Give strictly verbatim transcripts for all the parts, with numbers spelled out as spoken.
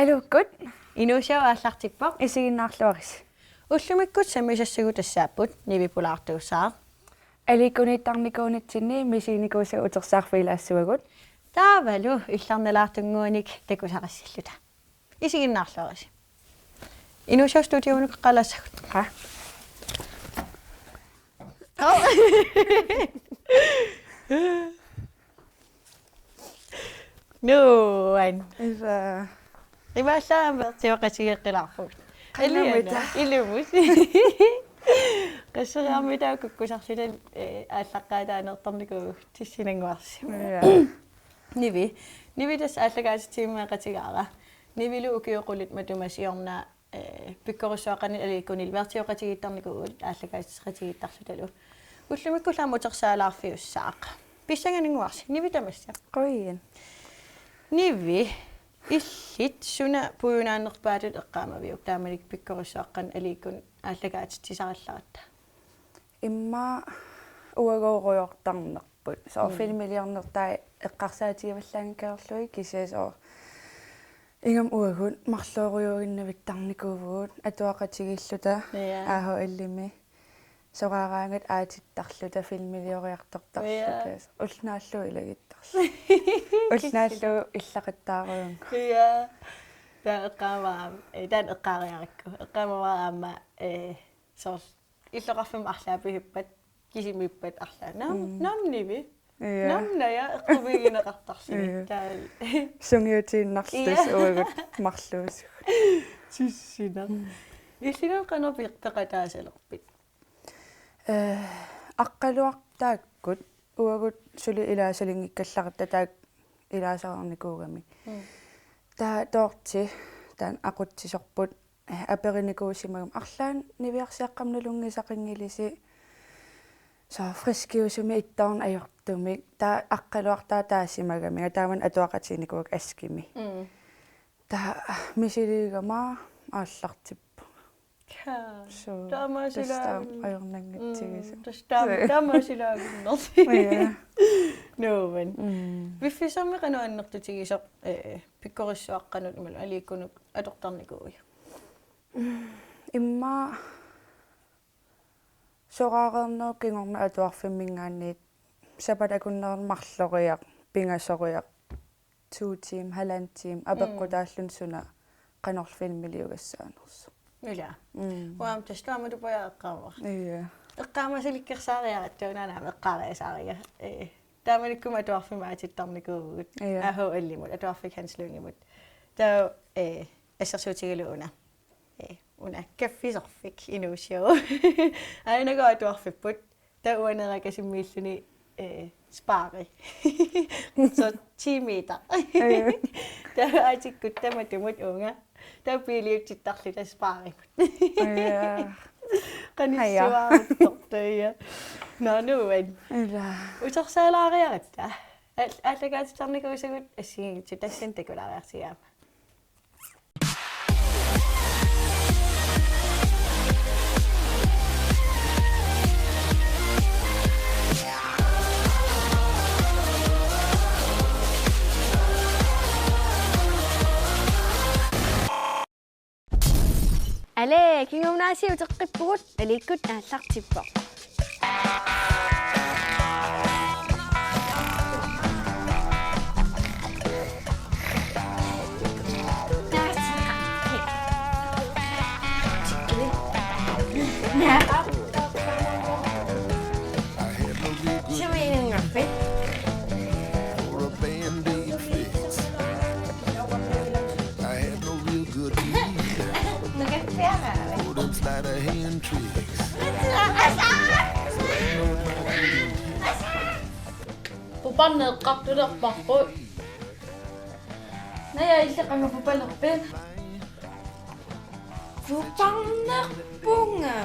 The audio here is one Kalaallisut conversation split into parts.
Aluukkut. Inuushow aallartippoq. Isiginnaarluarisi. Ullumikkut sammisassagut tassaapput Nivi pulaartuussaaq. Aliikkuniittarnikuunitsinni misiginikuusagut utersaarfiilaassavagut. Taavalu illarnalaartunnguanik takusaqassalluta. Isiginnaarluarisi. Inuushow studio-nut eqqaalaassagut. Ha? Oh. Nuan. Isa. Imaallaat aamma versioqatigeqqilaarpugut. Qangamita. Aliana, ilumut. Qasseriarmita kukkusarluta, eh, aallaqqaataaneertarnikuuvugut tissinannguarsi. Ja. Nivi. Nivi tassa aallakaatitsiviumeeqatigaara. Nivilu ukiut qulit matuma siorna, eh, pikkorissuaqqanit aliikkunillu versioqatigiittarnikuuvugut aallakaatitseqatigiittarlutalu. Ullumikkullu aamma utersaalaarfiussaaq. Pissanganannguarsi, Nivi tamassa. Qujan. Nivi, illit suna puiunaannerpaatut eqqaamaviuk, taamanikkut pikkorissuaqqanit aliikkunik aallakaatitsisarallaratta? Immaqa uagoorujoortarnerput. Soorlu, mm, filmiliornertai eqqarsaatigivallaanngikkaluarlugit kisianni soorlu ingammik uagut marloriuinnavittarnikuuvugut atuaqatigiilluta. Ja. A H L-imi. Soraaraangat aatittarluta filmilioriartortarluta. Ja. Ulloq naallugu ilagittarluta. Ulloq naallugu illaqattaarujunga. Ja. Taava eqqaamavara aamma, eh, taanna eqqaariarakku. Eqqaamavara aamma, eh, soorlu illoqarfimmi arlaat pisippat, kisimiippat arlaat. Naam, mm, naamik Nivi. Ja. Naamik Naja, eqqumiigineqartarlugit. Ja. Taava. Sungiutiinnarluta, ja, uagut marluusugut. Tissinaq. Mm. Illit una qanoq pe-, peqataasalerpit? Eh, Aqqaluaq taakkut uagut suli ilaasalinngikkallarput taakku ilaasarnikuugamik. Mm. Taava Dorthe taanna aqutsisorput, eh, aperinikuusimagami arlaannik niviarsiaqqamik nalunngisaqanngilisi, soorlu friskiusumik ittoorneq ajortumik. Taava Aqqaluaq taava taasimagamiga, taamani atuaqatiginikuuakka Askimi. Mm. Taava misiliigama aallartippunga. Kaa. Suu, taamaasilaa-, tassa taama ajornanngitsigisoq. Mm, tassa taama-, suu, taamaasilaagunnersi. Ja. Nuuman. Mm. Piffissami qanoq annertutigisoq, eh, pikkorissuaqqanut imaluunniit aliikkunut atortarnikuuiuk? Immaqa soraareernerup kingorna atuarfimminngaanniit sapaatip akunnerini marloriaq, pingasoriaq, to timer, halvanden time, mm, apeqqutaalluni suna qanorlu filmiliugassaanersoq. Ila. Mm. Uanga tassa taamatut pajaa eqqaamavara. Ja. Eqqaamasalikkersaariaratta, una aamma eqqaariasaariga. Eh, taamanikkut atuarfimmi aatittarnikuuvugut. Ja. A H L-imut, Atuarfik Hans Lyngimut. Taava, eh, assersuutigalugu una. Eh, una kaffisorfik Inuushow. Aajuna atuarfipput. Taava uanga nereqasimmiilluni, eh, spari. Soorlu ti meter. Aja. Taava aatikkut tamatumut uunga. Taava biiliutsittarluta sparimut. Aja. Qanittuaruttortoq, ja. Nå, nuan. Ila. Utersaalaariaratta. Aal-, aallakaatittarnikuusagut assigiinngitsut, tassani takulaariartigu aamma. Ale, kingumut aasiit uteqqippugut, Aliikkut aallartippoq. Sumiinngaffit? I had no real good teeth. Nukaffia. Oh, them sleight of hand tricks. Pupanneq eqqartulerparput. Naja, illit qanga pupanerpit? Pupannerpunga.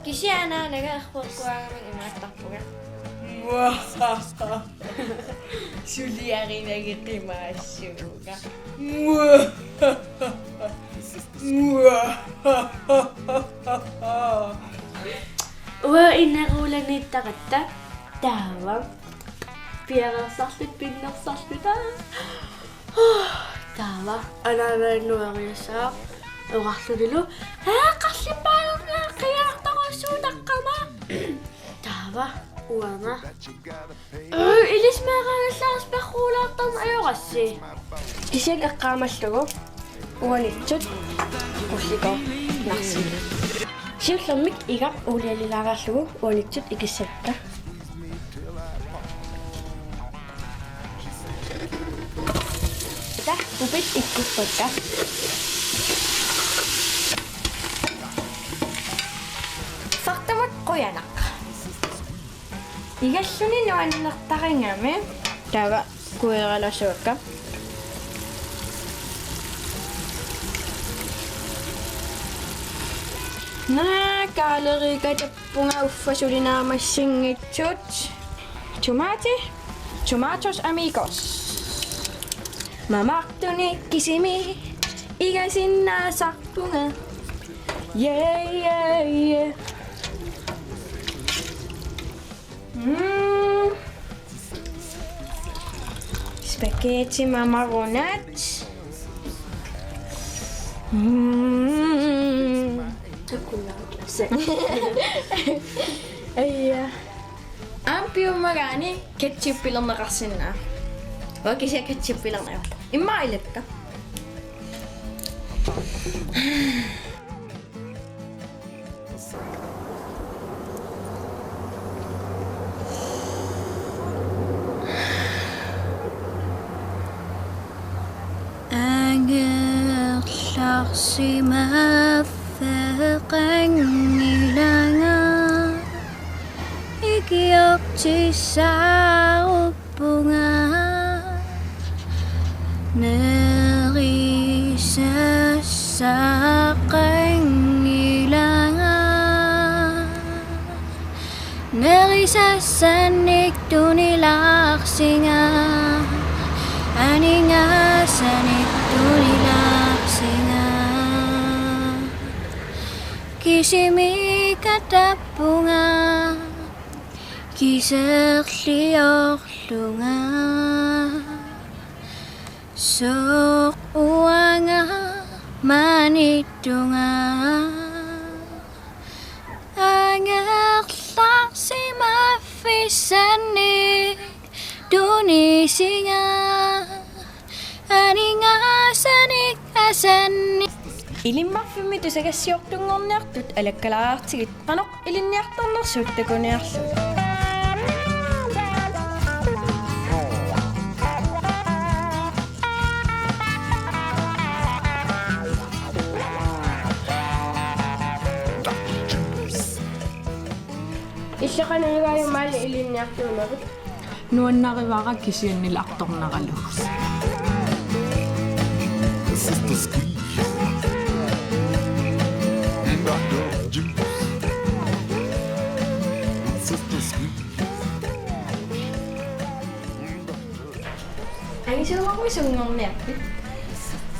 Kisianni anaanaga errorkuagamik imaattarpunga. Suliarinageqimaassuunga. Uanga ineruulaniittaratta taava piareersarluta pinnersarluta. Taava anaanaannuariassaaq oqarlunilu: "Haa, qallippaalerniaq qiiartarussuutaqqama." Taava uanga: "Uu, ilissi meeraagallarsi perruulaartarneq ajorassi." Kisianni eqqaamallugu uaniitsut qullikoornarsinnaapput. Siullermik igaq uulialilaariarlugu uaniitsut ikissavippoq. Taava pupit ikkuppakka. Fartumut qujanaq. Igalluni nuannertarigami. Taava kuioralasuakka. Naa, kaalerikatappunga uffa suli naammassinngitsut. Tomati, tomatos amigos. Mamartuni kisimi igasinnaasarpunga. Yeah, yeah, yeah. Mm. Spaghetti mamarunat. Mm. Aja. Aamma piumagaanni ketchupilerneqarsinnaa. Uanga kisianni ketchupilerneq ajorpoq. Immaqa ilakka. Angerlarsimaffeqanngilanga ikiortissaaruppunga nerisassaqanngilanga. Nerisassanik tunilaarsinga, aningaasanik tunilaarsinga. Kisimikatappunga, kiserliorlunga. Sooq uanga maaniittunga. Angerlarsimaffissanik tunisinga, aningaasanik asannik. Ilimmarfimmi tusagassiortunngorniartut alakkalaartigit, qanoq ilinniartarnersuut takuniarlugit. Illit qanoq igaajuk maani ilinniartuunerit? Nuannarivara kisianni artornaralugu. Angisuuvormi sunngorniarpit?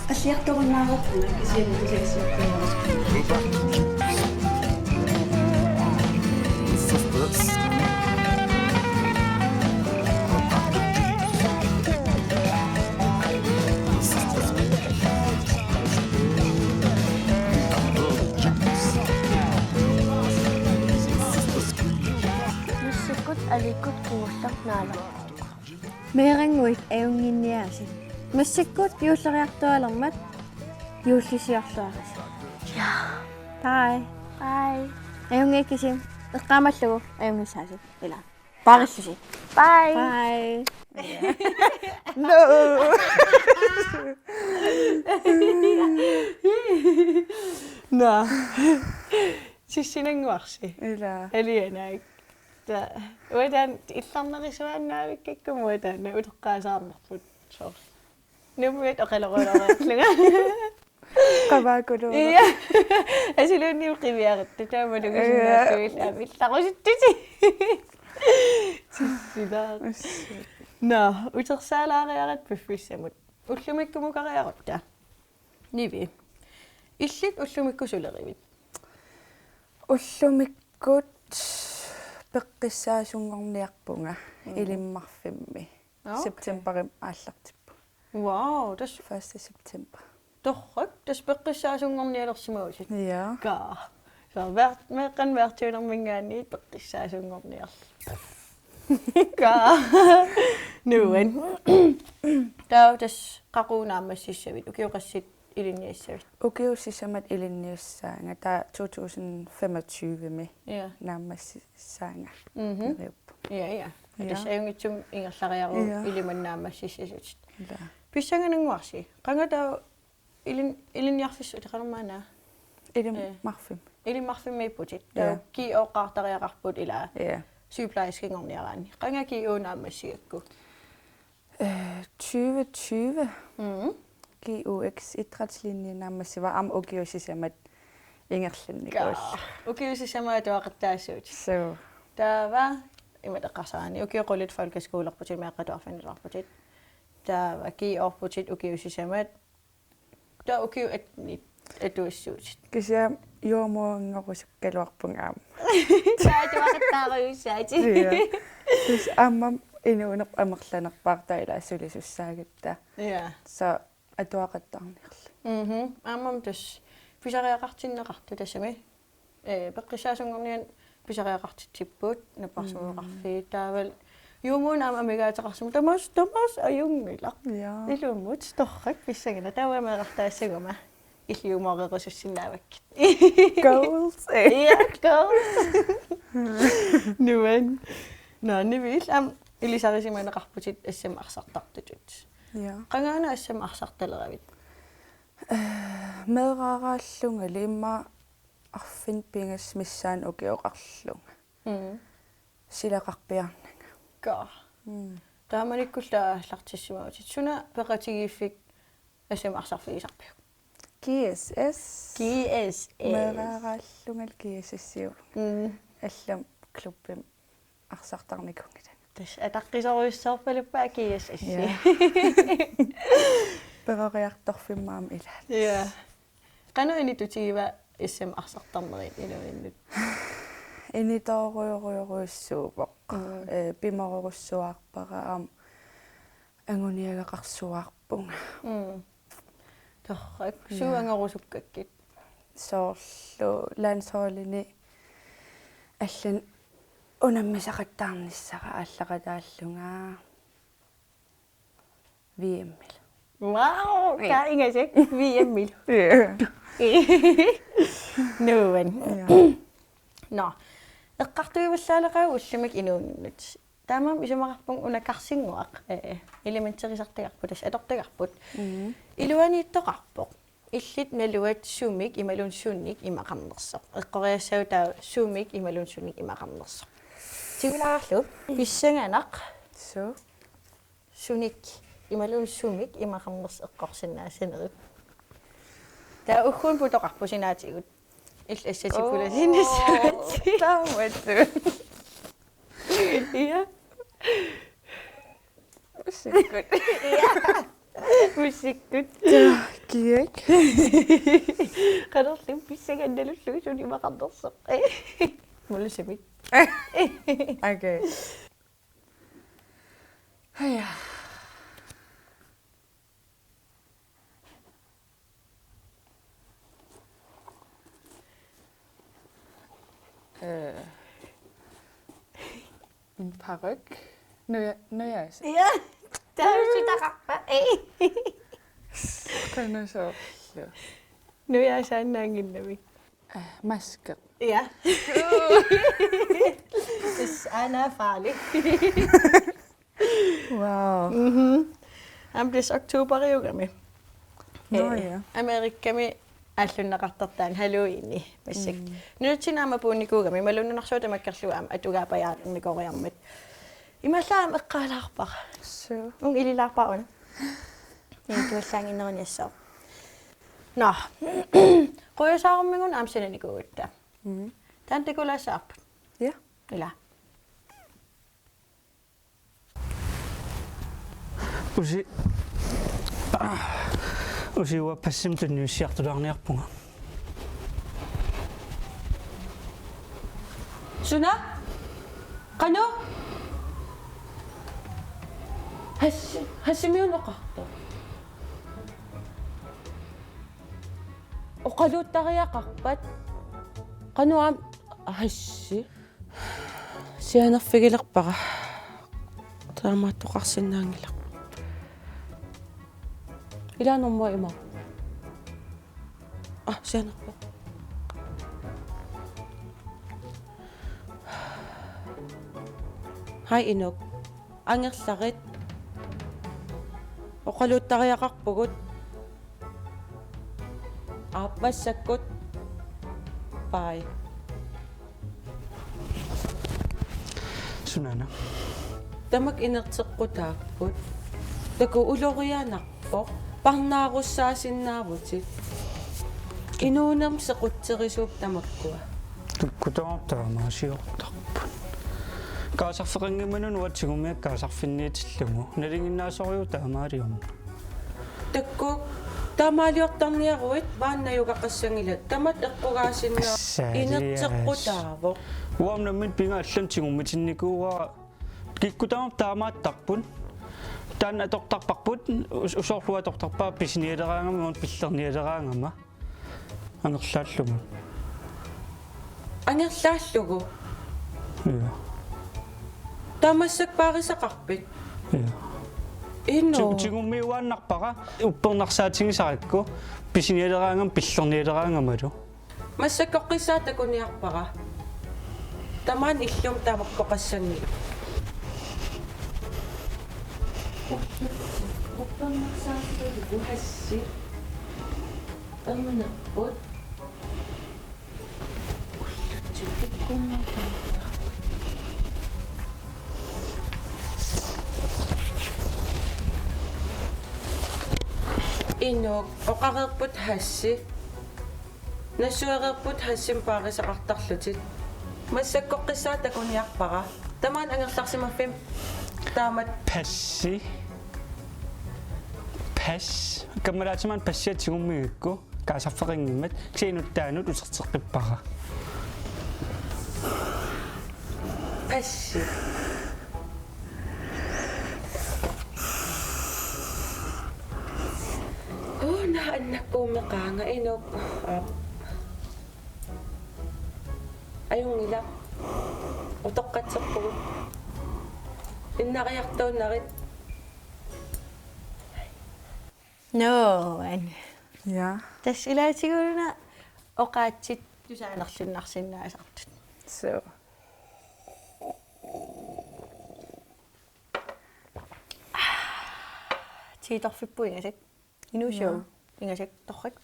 Qalliartorunnaareerpunga kisianni tusagassiortunngorniarlugu. Massakkut aliikkut kingulleq naalagaq. Meerannguit ajunnginniaasat. Massakkut juulleriartuaalermat juullisiorluarisi. Ja. Bye. Bye. Ajunngikkisi. Eqqaamallugu ajunngissaasi. Ila. Paarillusi. Bye. Bye. No. Nå. Sissinannguarsi. Ila. Alianaak. Taava uanga taanna illarnerisuaannaavikkakku uanga taanna utoqqaasaarnerput soorlu. Nuummiit oqalorujorujoorlunga. Qavaakulunga. Ja. Asuluunniit qiviaratta taama. Ja. Nukusinnaalluillaami illarusuttusi. Sissilaaq. Assu. Nå, utersaalaariaratta piffissamut. Ullumikkumukariarutta. Nivi. Illit ullumikkut sulerivit? Ullumikkut peqqissaasunngorniarpunga. Mm. Ilimmarfimmi. Nå, okay. Septemberimi aallartippunga. Wow, tassa første september. Torrak, tassa peqqissaasunngornialersimavutit. Ja. Kaa. Så vært, meeqqat værtiunerminngaanniit peqqissaasunngorniarlugit. Kaa. Nuann'. Taava tassa qaqugu naammassissavit, ukiut qassit ilinniassavit? Ukiut sisamat ilinniassaanga, taava to tusind femogtyve-mi. Ja. Naammassissaanga. Mhm. Neriuppunga. Ja, ja. Ja. Tassa ajunngitsumik ingerlariaruit. Ja. Ilimannaammassissasutit. Ja. Pissanganannguarsi. Qanga taava ilin-, ilinniarfissat uteqalermaana? Ilim-, ee, marfim. Ilimmarfimmiipputit. Ja. Taava G O-qqaartariaqarput ilaa. Ja. Sygeplejerskinngorniaraanni. Qanga G O naammassigakku? Øh, tyve tyve. Mhm. G U X idrætslinje naammassivoq aamma ukiut sisamat ingerlannikuullunga. Kaa. Ukiut sisamat atuaqattaassuutit. Suu. Taava imatut eqqarsaraanni, ukiut qulit folkeskolerputit, meeqqat atuarfiannilaarputit. Taava G O-rputit ukiut sisamat. Taava ukiut attenit atuassuutit. Kisianni jordemoderanngorusukkaluarpunga aamma. Taava atuaqattaarujussuutit. Ja. Tassa aamma inuuneq amerlanerpaartaa ilaa sulisussaagatta. Ja. Så atuaqattaarniarlunga. Mhm. Aammami tassa pisariaqartinneqartut tassami. Ee, peqqissaasunngorniat pisariaqartitsipput, napparsimmaveqarfiit, mm, taavalu jordemoderip aamma amigaateqarsimavoq, tamaasa, tamaasa ajunngilaq. Ja. Ilumut, torrak, pissanganaq, taava meerartaassaguma illit jordemodererusussinnaavakkit. Goals, eh? Ja, goals. Nuann'. Nå, Nivi, illit aamma ilisarisimaneqarputit S M arsartartutut. Ja. Qangaana S M arsartaleravit? Øh, meeraaraallungali immaqa arfineq-pingasut missaanni ukioqarlunga. Mm. Silaqarpiarnanga. Kaa. Mm. Taamanikkullu aallartissimavutit. Suna peqatigiiffik S M arsarfigisarpiuk? G S S. G S S. Meeraaraallungali G S S-iuvunga. Mm. Allamik klubbimi arsartarnikuunngilanga. Tassa ataqqisorujussuarpaluppaa G S S. Ja. Peroriartorfimmi aamma ilaat. Ja. Qanoq initutigiva S M arsartarnerit inuuinnut? Initoorujorujorujussuuvoq. Mm. Øh, pimoorujussuarpara aamma anguniagaqarsuarpunga. Mm. Torrak, suut, ja, angorusukkakkit? Soorlu landsholdini allanut unammisaqattaarnissara aallaqataallunga V M-ilu. Wow, ja, taava ingasak V M-ilu. Ja. Nuann'. Ja. Nå, eqqartuivallaaleqaagut ullumikkut inuunnut. Taamaammat isumaqarpunga una karsinnguaq, eh, elementerisartagarput, tassa atortagarput. Mm. Iluaniittoqarpoq. Illit naluat sumik imaluunniit sunik imaqarnersoq. Eqqoriassagut taava sumik imaluunniit sunik imaqarnersoq. Tigulaarlu, pissanganaq. Suu. Sunik imaluunniit sumik imaqarnersoq eqqorsinnaassanerit. Taava ugguuna putoqarpoq sinaatigut. Illit assatik pulasiinnassavat. Oo, taamatut. Ja. Musikkut. Ja. Musikkut. Kiak. Qanorlu pissanganaq nalullugu sunik imaqarnersoq. Mulusumik. Okay. Ja. Øh, en paryk. Nuja-, nujaasa. Ja, taava sutaqarpa. Ei. Qanoq soorlu? Nujaasaannaannginnami. Øh, maske. Ja. Tassa aana farlig. Wow. Mhm. Aamma tassa oktoberiugami. Nå, øh, ja. Amerikami aallunneqartartaani Halloweeni massakkut. Mm. Nunatsinni aamma puunnikuugami, imaluunniit nunarsuaq tamakkerlugu aamma atugaapajaarnikooriarmat. Imaallaat aamma eqqaalaarpara. Suu. Uunga ililaarpara una. Ii, tuallaannginneruniassaaq. Nå. Qujasaarummigut aamma sananikuugatta. Mm. Taanna takulaassavarput. Ja. Ila. Usi-, ah, usiuappassimtut niussiartulaarniarpunga. Suna? Qanoq? Has-, Hasimiunoqartoq. Oqaluuttariaqarpat. Qanoq aamma, assi. Sianerfigilerpara. Taamaattoqarsinnaanngilaq. Ila nummer ima. Ah, sianerpoq. Hej Inuk. Angerlarit. Oqaluuttariaqarpugut. Aap, massakkut. Bye. Sunaana. Tamakku inerteqqutaapput. Takuuk ulorianarpoq. Parnaarussaasinnaavatit. Inuunermi sequtserisuupput tamakkua. Kikkut tamarmik taamaasiortarput. Kaasarfeqanngimmat uanga tigummiakka kaasarfinniitillugu. Nalinginnaasorujuk taamaaliorneq. Takuuk, taamaaliortarniaruit maani najugaqassanngilat. Tamatta eqqugaasinnaavoq. Assilias. Inerteqqutaavoq. Uanga nammineq pingaartumik tigummitinnikuuara. Kikkut tamarmik taamaattarput. Taanna atortarparput, us-, usoorlu atortarpara pisinialeraangama, uanga pillernialeraangama. Angerlaallugu. Angerlaallugu? Ja. Taava massakkut paarisaqarpit? Ja. Inuk. Ti-, tigummiuaannarpara, uppernarsaatigisarakku, pisinialeraangama, pillernialeraangamalu. Massakkorpiaq takuniarpara. Tamaani illumi tamakkoqassanngilaq. Uppernarsaatigalugu hassi. Ernerput. Inuk, oqareerput hassi. Nassuereerput hassimi paarisaqartarlutit. Massakkorpiaq takuniarpara. Tamaani angerlarsimaffimmi taamatut. Passi. Pas. Kammalaatima passia tigummigikku. Kaasarfeqanngimmat. Kisianni inuttaanut uterteqqippara. Passi. Una annakkuummeqaanga Inuk. Aap. Ajunngilaq. Utoqqatserpugut. Innariartuunnarit. Nuan. Ja. Tassa ilaatigut una oqaatsit tusaanerluinnarsinnaasartut. So. Tiitorfipput ingasak. Inuusuu. Ja. Ingasak torrak.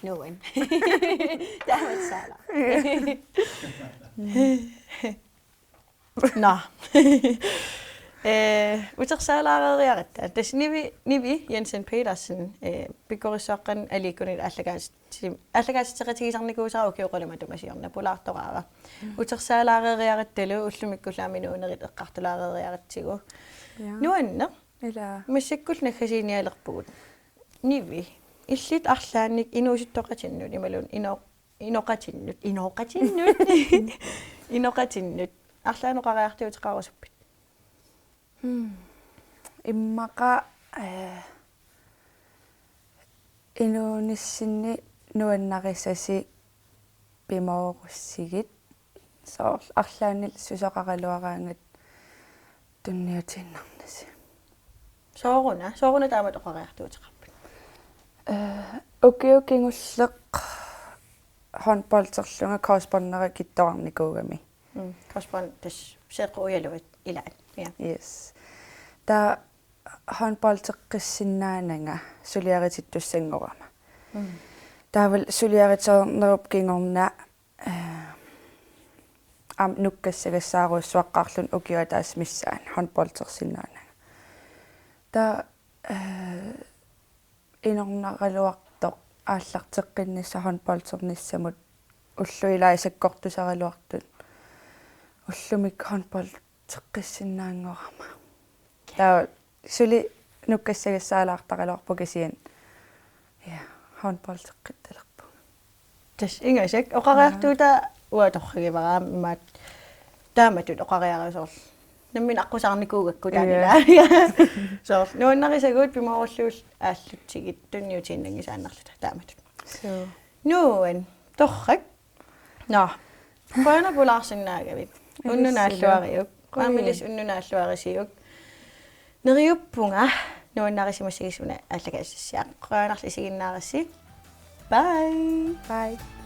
Nuan. Taamatut saala. Nå. Eh, utersaalaareeriaratta. Tassa Nivi, Nivi Jensen Petersen, eh, pikkorissaaqqan aliikkunik aallakaatitsi-, aallakaatitseqatigisarnikuusara ukioq qulit matuma siorna pulaartoraara. Mm. Utersaalaareeriarattalu ullumikkullu aamma inuunerit eqqartulaareeriaratsigu. Ja. Nuanneq. Ila. Massakkullu naggasiinialerpugut. Nivi. Illit arlaannik inuusuttoqatinnut imaluunniit ino-, inoqatinnut, inoqatinnut. Inoqatinnut. Arlaannik oqariartuuteqarusuppit? Hmm. Immaqa, eh, inuunissinni nuannarisasi pimoorussigit. Soorlu arlaannik susoqaraluaraangat tunniutiinnarnasi. Sooruna, sooruna taamatut oqariartuuteqarpit? Eh, ukioq kingulleq håndbolderlunga korsbåndera kittorarnikuugami. Mm, korsbånd tassa seeqqut ujaluit ilaat. Ja. Yes. Taava håndboldeqqissinnaananga suliaritittussanngorama. Mm. Taavalu suliariteernerup kingorna, eh, aamma nukkassagassaarujussuaqqaarluni ukioq ataaseq missaani håndboldersinnaananga. Taava, eh, inornaraluartoq aallarteqqinnissaq håndboldernissamut ullut ilaat sakkortusaraluartut ullumikkut håndboldeqqissinnaanngorama. Taava suli nukkassagassaalaartaraluarpoq kisianni. Ja, håndboldeqqittalerpunga. Tassa ingasak oqariartuutaa uanga torragivara aamma taamatut oqariarama soorlu. Nammineq aqqusaarnikuugakku taanna. Ja. Soorlu nuannarisagut pimoorullugit aallutsigit tunniutiinnanngisaannarluta taamatut. Suu. Nuan, torrak. Nå, qujanaq pulaarsinnaagavit. Unnuk naalluariuk. Qujan. Aamma ilissi unnuk naalluarisiuk. Neriuppunga nuannarisimassagissi una aallakaatitassiaq. Qujanarlu isiginnaarassi. Bye. Bye.